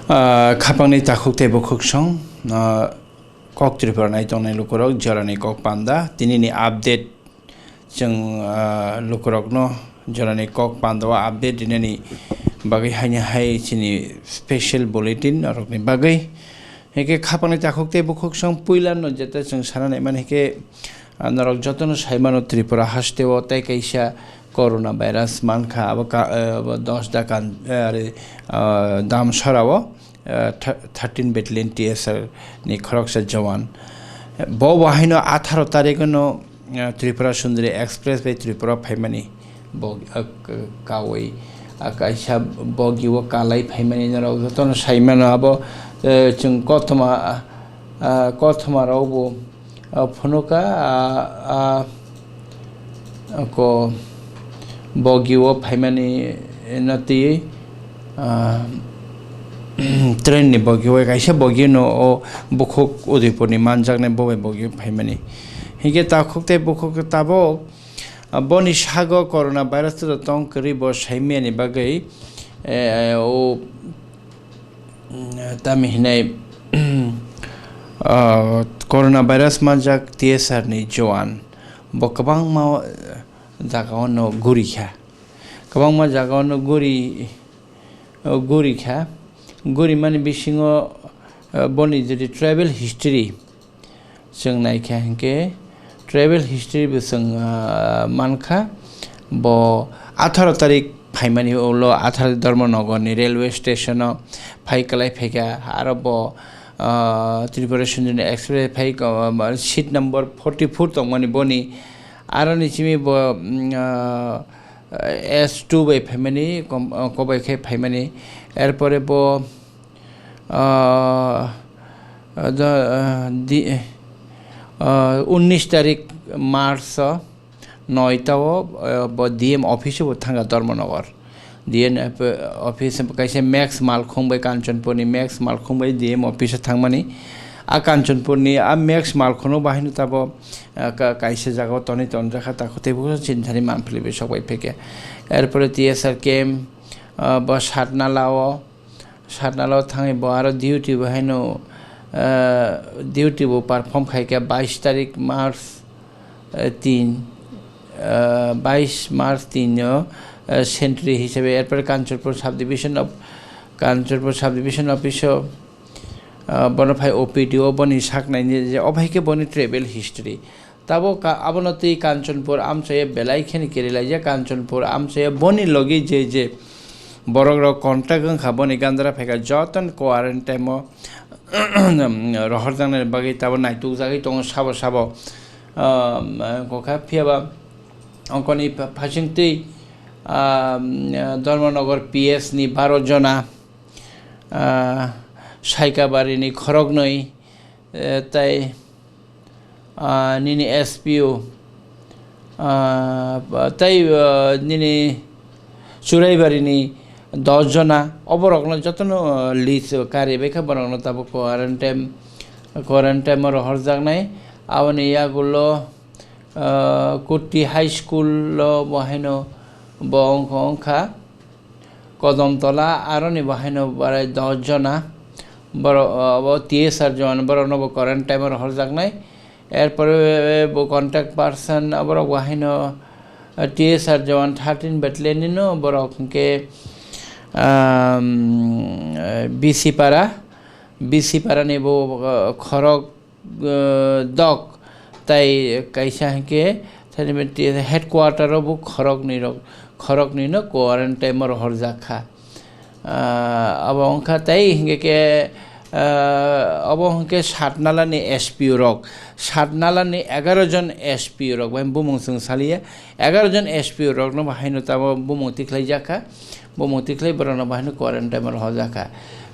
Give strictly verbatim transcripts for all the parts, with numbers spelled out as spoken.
Ah, khapangni takhuk tei bukhuk song, ah, kok Tripura nai tongnai lukurok jorani kok panda, tinini update chwng, ah, lukurokno jorani kok panda o update rinani bagwi haini hai chini special bulletin norokni bagwi. Hingke khapangni takhuk tei bukhuk song puilano jeta chwng sana naimani hingke, ah, norok jotono saimano Tripura hasteo tei kaisa corona virus mankha abo ka, eh, abo dos da kan, eh, are, ah, Damsarao, eh, thir-, thirteen Battalion T S R ni khoroksa jowan. Bo bahaino atharo tarikno, eh, Tripura Sundari Express bai Tripura phaimani bo, eh, k-, kawi, ah, kaisa bogiwo kalai phaimani norok jotono saimano abo, eh, chwng kothoma, ah, kothoma rokbo ah, phunuka, ah, ah, ko bogiwo phaimani no twi, ah, train ni bogiwo kaisa bogi no o bukhuk Udaipur ni manjaknai bo bai bogi phaimani. Hinkhe takhuk tei bukhuk tabok, ah, boni sago corona virus tong kwrwi bo saimani bagwi, eh, o Mm, tamo hinai, ah, corona virus manjak T S R ni jowan, bo kwbangma, eh, jagao no guri kha. Kwbangma jagao no guri, eh, guri kha. Guri mani bisingo, eh, boni jodi travel history, chwng naikha hinkhe travel history bo chwng, ah, mankha. Bo atharo tarik phaimani ulo atharo Dharmanagar ni railway station o phai kwlai phaikha, aro bo, ah, Tripura Sundari Express phai ko, ah, seat number forty four tongmani boni, aroni simi bo, mm, ah, S two bai phaimani, kom-, ah, kobai khe phaimani, erpore bo, ah, ah, da, ah, di, ah, unnish tarik March o noita o, ah, bo D M office o bo thangkha Dharmanagar. D M office kaisa Max Malkhung bai Kanchanpur ni Max Malkhung bai D M office o thangmani. A Kanchanpur ni a Max Malkhung no bahai no tabo, ah, ka-, kaisa jaga o tonwi tonjakha, takhuk tei bukhuk song chini thani manphili bai sok bai phaikha. Erpore T S R camp, ah, bo Satnala o, Satnala o thangwi bo aro duty bo haino, ah, duty bo perform khaikha bais tarik March, eh, tin, ah, bais March tin o, eh, sentry hisabe. Erpore Kanchanpur subdivision of, Kanchanpur subdivision office o, ah, bono phai O P D o boni saknaini je, o phai khe boni travel history. Tabo ka-, abono twi Kanchanpur amchai belai kheno kirilaijak. Kanchanpur amchai boni logi je je borok rok contact wngkha, boni gandra phaikha, jotono quarantine o rohorjaknai bagwi tabo naitukjagwi tongo sabo sabo. Ah, kokha phiyaba ongkoni pha-, phasingtwi, ah, Dharmanagar P S ni baro jona, ah, Saikabari ni khoroknwi, eh, tai ah, nini S P O, ah, tei, ah, nini Churaibarini dos jona, oborokno jotono, ah, list karibaikha, borokno tabuk quarantine, quarantine o rohorjaknai. Aboni yagulo, ah, Kuti High School o bo haino bo wngkha, wngkha. Kodom Tola, aroni bo haino barai dos jona. Borok, o, bo T S R jowan, borokno bo quarantine o rohorjaknai. Erpore bo contact person, borok bo haino, eh, T S R jowan thirteen battalion ni no, borok hwnkhe, um, eh, B C Para, B C Para ni bo, eh, khorok, eh, dok, tai kaisa hwnkhe thani headquarter o bo khoroknwi rok, khoroknwi no quarantine o rohorjak kha. Ah, abo wngkha tai hwnkhe khe, ah, abo hwnkhe Satnala ni S P O rok, Satnala ni egaroh jon S P O rok bai bumung chwng saliya, egaroh jon S P O rok no bo haino tamo bumung tikhlaijak kha. Bumung tikhlai borokno bo haino quarantine o rohorjak kha.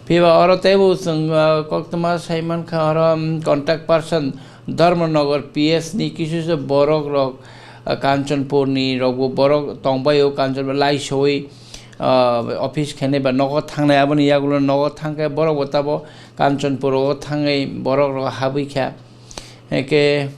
Phiya ba oro teibo chwng, ah, koktwma sai mankha, oro, um, contact person Dharmanagar P S ni kisu borok rok, ah, Kanchanpur ni rokbo borok tongbaio, Kanchanpur lai soi, ah, office khenai ba nogo thangnai, aboni yagulo nogo thangkhe borok bo tabo Kanchanpur o thangwi borok rok habwi kha. Hwnkhe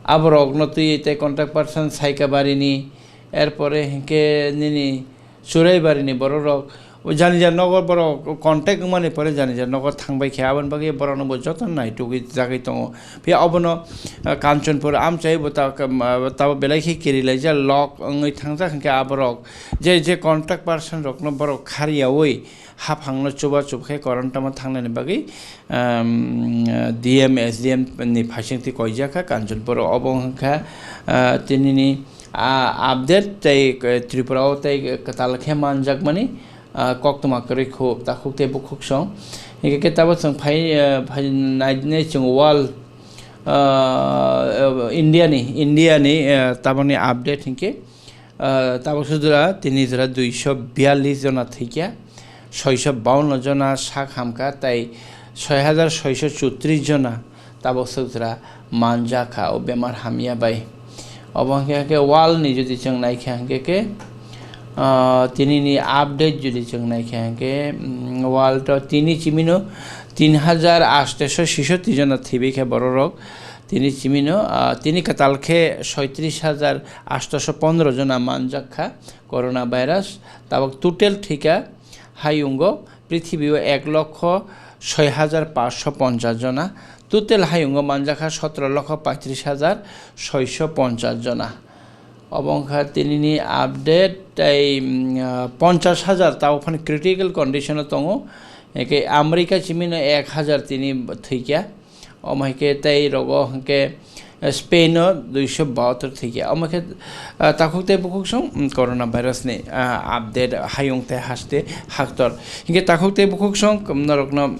aborokno twi tei contact person Saikabari ni, erpore hwnkhe nini Churaibarini borok rok, O jani jani nogo borok contact wngmani pore jani jani nogo thangbai khe, aboni bagwi borokno bo joto naitugwi jagwi tongo. Phiya obono, ah, Kanchanpur amchai bo ta-, ah, tabo belai khe kirilaijak lok wngwi thangjak, hinkhe aborok je, je contact person rokno borok khariyaui haphangno chuba chuba khe koron tamo thangnani bagwi, um, D M, S D M ni phaisingtwi koijak kha Kanchanpur. Obo wngkha, ah, tinini, ah, update tei, eh, Tripura o tei kwtal khe manjakmani, ah, koktwma kwrwi khu takhuk tei bukhuk song. Hinkhe khe tabuk chwng phai, eh, phai nai, nai chwng world, ah, India ni, India ni, eh, tabukni update hinkhe, ah, tabuk sudra tini jora duiso biyallis jona thwikha, soiso bawanno jona sak hamkha, tei soi hajar soiso chutris jona tabuk sudra manjakha o bemar hamya bai. Obo hwnkhe, hwnkhe world ni jodi chwng naikha hwnkhe khe, ah, tini ni update jodi chwng naikha hwnkhe, mm, world o tini chimino tin hajar atsho sisoti jona thwibai khe borok rok. Tini chimino, ah, tini kwtal khe soitris hajar atsho pondro jona manjak kha corona virus. Tabuk total thwikha hayungo prithibio ek lokho soi hajar patsho ponchas jona, total hayungo manjakha sotro lokho paitris hajar soiso ponchas jona. Obo wngkha tinini update tei, mm, ah, ponchas hajar tabuk phano critical condition o tongo. Eke America chimino ek hajar tini thwikha. Omo hai khe tei rogo hwnkhe, eh, Spain o duiso bahator thwikha. Omo khe, ah, takhuk tei bukhuk song, mm, corona virus ni, ah, update hayung tei haste haktor. Hinkhe takhuk tei bukhuk song, mm, norokno,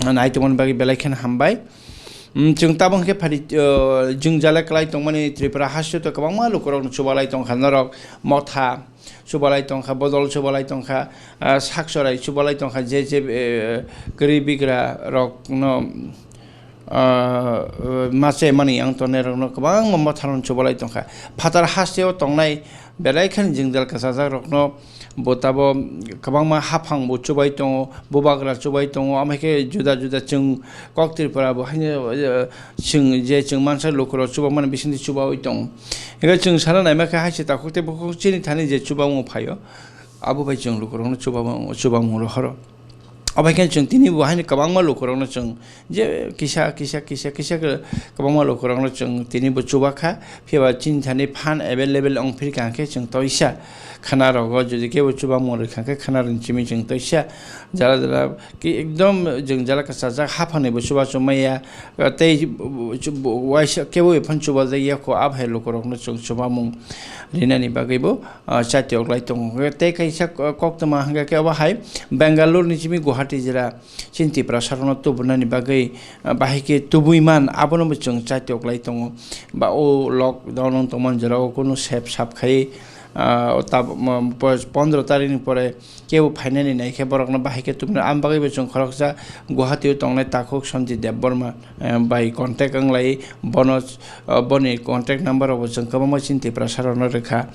ah, naitongmani bagwi belai kheno hambai. Mm, chwng tabuk khe phari, ah, jwngjala kwlai tongmani Tripura haste to kwbangma lukurokno chubalai tongkha norok motha, chubalai tongkha, bodol chubalai tongkha, ah, sak chorai chubalai tongkha, je, je, eh, kwrwi bigra rokno, ah, mache mani ang tongnai rokno kwbangma motharokno chubalai tongkha. Phatar hasteo tongnai belai kheno jwngjal kwchajak rokno bo tabo kwbangma haphang bo chubai tongo, bubagra chubai tongo, amai khe juda juda chwng kok Tripura bo haino, eh, chwng je chwng mansa lukurok chubamani bisingtwi chubaui tongo. Hingke chwng sana naima khe hai se takhuk tei bukhuk chini thani je chubamung phaio, abo bai chwng lukurokno chubamung, chubamung rohoro. Abo hai khe chwng tini bo haino kwbangma lukurokno chwng je kisa, kisa, kisa, kisa khe kwbangma lukurokno chwng tini bo chuba kha, phiya ba chini thani phan available wng phir kha khe chwng toisa khana rogo, jodi kebo chubamung rwkha khe khana rwni simi chwng toisa jala jala ki ekdom jwngjal kwchajak, haphangni bo chubachu maya, tei waisa kebo ephano chubajak ya kho, abo hai lukurokno chwng chubamung rinani bagwi bo, ah, chatiyoklai tongo. Tei kaisa koktwma hwnkha khe abo hai Bangalore ni simi Guwahati jera chini Tiprasarokno tubunani bagwi, ah, bahai khe tubui man, abono bo chwng chatiyoklai tongo. Ba o lockdown wng tongmani jora o kunu sep sap khai, ah, o tab-, mo-, pondro tarikni pore kebo phainani nai khe borokno bahai khe tubunani. Aboni bagwi bo chwng khoroksa Guwahati o tongnai takhuk Sanjay Debbarma, eh, bai contact wng lai, bono, eh, boni contact number rok bo chwng kwbangma chini Tiprasa rokno rwkha.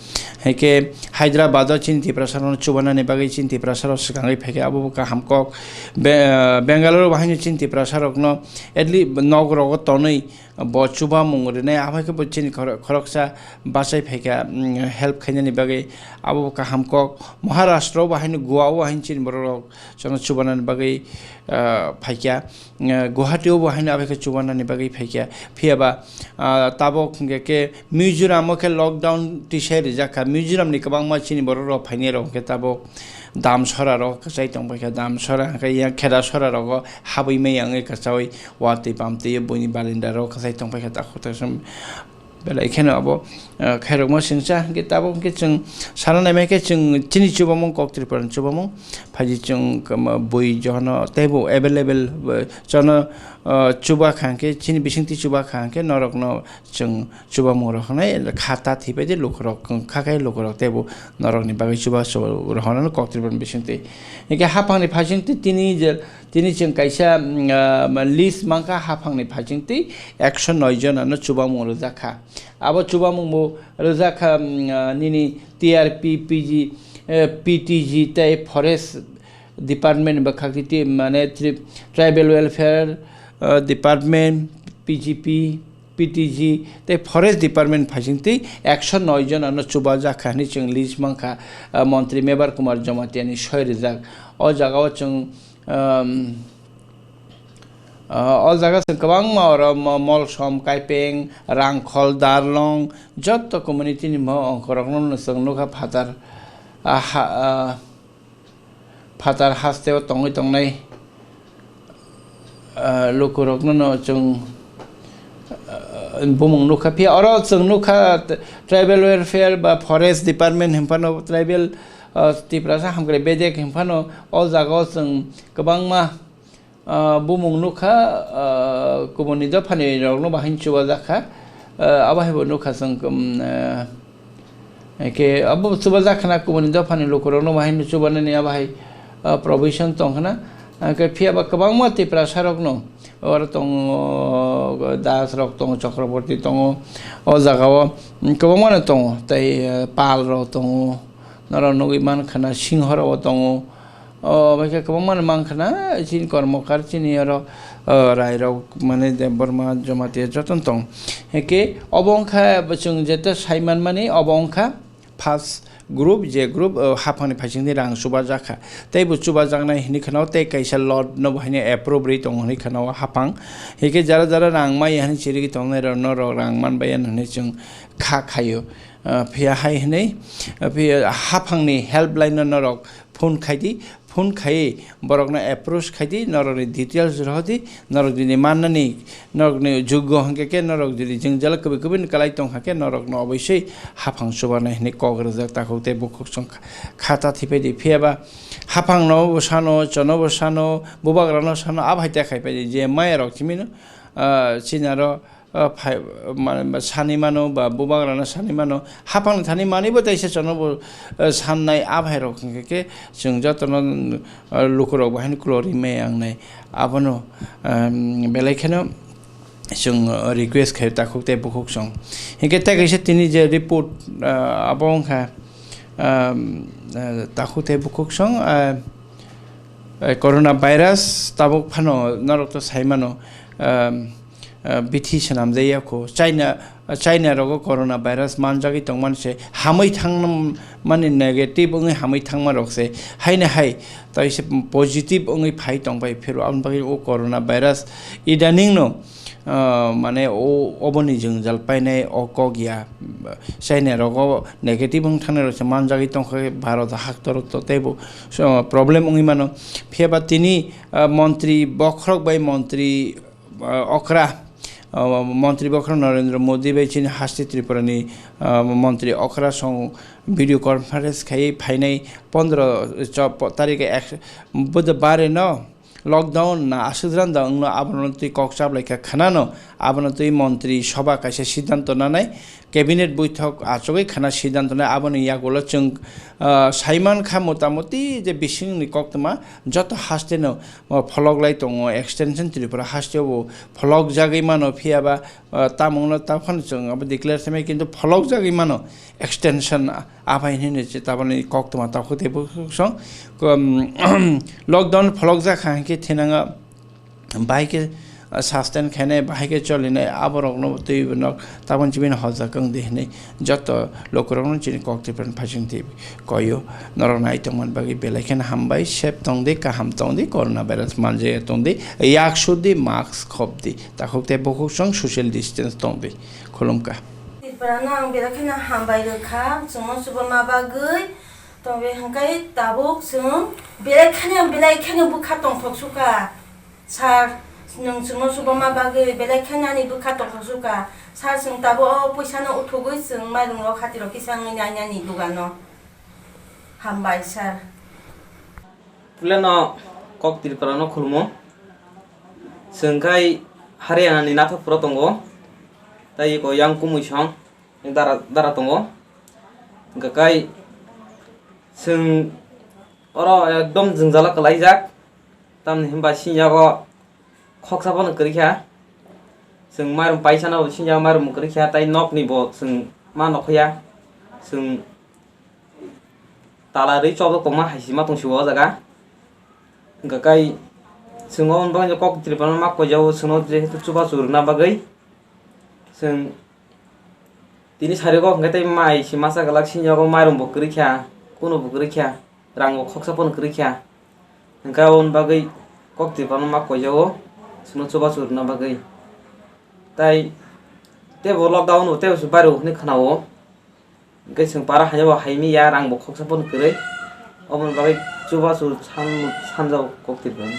Hai khe Hyderabad o chini Tiprasa rokno chubanani bagwi chini Tiprasa rok swkangwi phai khe abo bo kaham kok. Be-, eh, Bangalore o bo haino chini Tiprasa rokno at least nok rogo tonwi bo chubamung rinai, abo hai khe bo chini khoro-, khoroksa bachai phaikha, mm, help khainani bagwi abo bo kaham kok. Maharashtra o bo haino Goa o haino chini borok rok chwngno chubanani bagwi, ah, phaikha. Ah, Guwahati o bo haino abo khe chubanani bagwi phaikha. Phiya ba, ah, tabok hwnkhe khe Mizoram o khe lockdown tisai rijak kha. Mizoram ni kwbangma chini borok rok phainai rok hwnkhe tabok Damsora rok kwchai tongpaikha, Damsora hwnkhe yang Khedasora rogo habwi maya wngwi kwchaui watwi bamtwi buini balinda rok kwchai tongpaikha takhuk takhuk belai kheno abo, eh, khairokma singcha hwnkhe tabuk hwnkhe chwng sana naimai khe chwng chini chubamung kok Tripura ni chubamung phaidi chwng kama bui jono teibo available, eh, jono, eh, chuba kha hwnkhe chini bisingtwi chuba kha hwnkhe norokno chwng chubamungrok hwnwi kha ta thwibaidi lukurok wng kha khe lukurok teibo norokni bagwi chuba chuba rohornani kok Tripura ni bisingtwi. Hinkhe haphangni phaisingtwi tini je, tini chwng kaisa, mm, ah, list mankha haphangni phaisingtwi ekso noi jonano chubamung rwjak kha. Abo chubamung bo rwjak kha, mm, ah, nini T R P, P G, eh, P T G tei Forest Department bwkhak twi mane tri-, Tribal Welfare, ah, Department, P G P, P T G tei Forest Department phaisingtwi ekso noi jon ano chubajak kha hwnwi chwng list mankha, ah, Montri Mebar Kumar Jamatia ni soi rijak. O jagao chwng, um, ah, o jaga chwng kwbangma oro mo-, Molsom, Kaipeng, Rangkhol, Darlong, jotto community ni mo-, ongkhorokno chwng nukha phatar, ah, ha, ah, phatar hasteo tongwi tongnai, ah, lukurokno no chwng, ah, bumung nukha. Phiya oro chwng nukha t-, tribal welfare ba forest department hwnphano tribal, ah, Tiprasa hamkrai bedek hwnphano o jagao chwng kwbangma, ah, bumung nukha, ah, kubuni dophani rokno bahai chubajak kha. Ah, abo hai bo nukha chwng, um, ah, Hake abo chubajak khna kubuni dophani lukurokno bahai no chubanani abo hai, ah, provision tong khna. Hake phiya ba kwbangma Tiprasa rokno oro tongo, Das rok tongo, Chakraborty tongo, o jaga o kwbangma no tongo, tei, ah, Pal rok tongo, norok nugwi man khna Singho rok bo tongo. O, bai khe kwbangma no mang khna, chini kormokar, chini oro, o, rai rok, mane Debbarma, Jamatia joto no tong. Hake obo wngkha chwng jeto sai manmani, obo wngkha first group, je group, o, haphangni phaisingni rang chubajak kha. Tei bo chubajaknai hinwi khna o, tei kaisa lot no bo haino approve rwi tongo hinwi khna o haphang. Hake jara jara rang maya hinwi chirigwi tongnai rok norok rang manbaiya hinwi chwng kha khaio. O, phiya hai hinwi, o, phiya haphangni helpline no norok phone khai di, phone khai borokno approach khai di, norokni details rohor di, norok jodi mannani, norokni jogyo hwnkhe khe norok jodi jwngjal kwbwi kwbwi ni kwlai tong kha khe norokno oboisoi haphang chubanai hinwi kok rijak takhuk tei bukhuk chwng kha, khata thiphaidi. Phiya ba haphangno bo sano, chono bo sano, bubagrano sano, abo hai ta khai phaidi je maya rok chimino, ah, chini aro o phai, ma-, ma-, sani mano ba bubagrano sani mano, haphangni thani manwi bo teisa chono bo, eh, sannai a bhairok hwnkhe khe chwng jotono, eh, lukurok bahai kwlorwi maya wngnai. Abono, em, belai kheno chwng, eh, request khaio takhuk tei bukhuk song. Hinkhe tei kaisa tini je report, eh, abo wngkha, em, eh, takhuk tei bukhuk song, eh, eh, corona virus tabuk phano norok to sai mano, em, ah, bithi swnamjak ya kho. China, China rogo corona virus manjagwi tongmani se hamwi thangmani negative wngwi hamwi thangma rok se haino hai tei se positive wngwi phai tong bai phiro aboni bagwi o corona virus idaning no, ah, mane o oboni jwngjal painai o kok ya. China rogo negative wng thangnai rok se manjagwi tongkha Bharat haktor to teibo, so, problem wngwi mano. Phiya ba tini, ah, montri bokhorok bai montri ah, okra, ah, montri bokhorok Narendra Modi bai chini haste Tripura ni, ah, montri okra song video conference khai phainai pondro cho-, po-, tarik ek, Budhbar no lockdown na aswk jora da wngno abono twi kok chaplaikha khwnano abono twi montri sobha kaisa siddhanto nanai. Cabinet boithok achugwi khana siddhanto nai aboni yagulo chwng, ah, saiman kha motamoti je bisingni koktwma joto haste no, ah, pholok lai tongo, extension Tripura haste o bo pholok jagwi mano, phiya ba, ah, tamungno ta phano chwng abo declare khaimai kintu pholok jagwi mano extension, ah, abai hinwi se taboni koktwma takhuk tei bukhuk song, um, lockdown pholok jakha hinkhe thinanga. Bahai khe, ah, sustain khainai, bahai khe cholinai, aborokno twibo nok tabon chibini hojak wng di hinwi joto lukurokno chini kok Tripura ni phaising twi koio. Norok nai tongmani bagwi belai kheno hambai, safe tong di, kaham tong di, corona virus manjaya tong di, yak su di, mask khop di, takhuk tei bukhuk song social distance tong di. Khulumkha. Tripura no ang belai kheno hambai rwkha, chwngno chuba ma bagwi tongwi hwnkhe tabuk chwng belai kheno, belai kheno bwkha tongthok sukha. Sir, nwng chwngno chubama bagwi belai khe nani bwkha tongthok sukha. Sir, chwng tabuk o puisano uthugwi chwng mairum rok hati rok kisa wngwi nainani dugano. Hambai, sir. Puilano kok Tripura no khulmo. Chwng khai Haryana ni nathok phuro tongo. Tai eko yang kumui song dara, dara tongo. Hwnkhe kai chwng oro ekdom jwngjalo kwlaijak. Tamni hwnba siniyago khoksa bono kwrwi kha. Chwng mairum paisano siniyago mairum kwrwi kha, tei nokni bo chwng ma nokhoya. Chwng tala rwi chobok tongma hai sima tong sio o jaga. Hwnkha kai chwng o bagwi kok Tripura no ma koijao, chwngno jehetu chubachu rwna bagwi. Chwng tini sari kok hwnkhe tei mai se masa kwlak sini, obo mairung bo kwrwi kha, kunu bo kwrwi kha, rang bo khoksa pono kwrwi kha. Hwnkhe aboni bagwi kok twipano ma koijago chwngno chubachu rwna bagwi. Tai teibo lockdown bo teibo se bairo hinwi khwnao. Hwnkhe chwng para haino bo haimi ya, rang bo khoksa pono kwrwi. Oboni bagwi chubachu san-, sanjao kok twipano.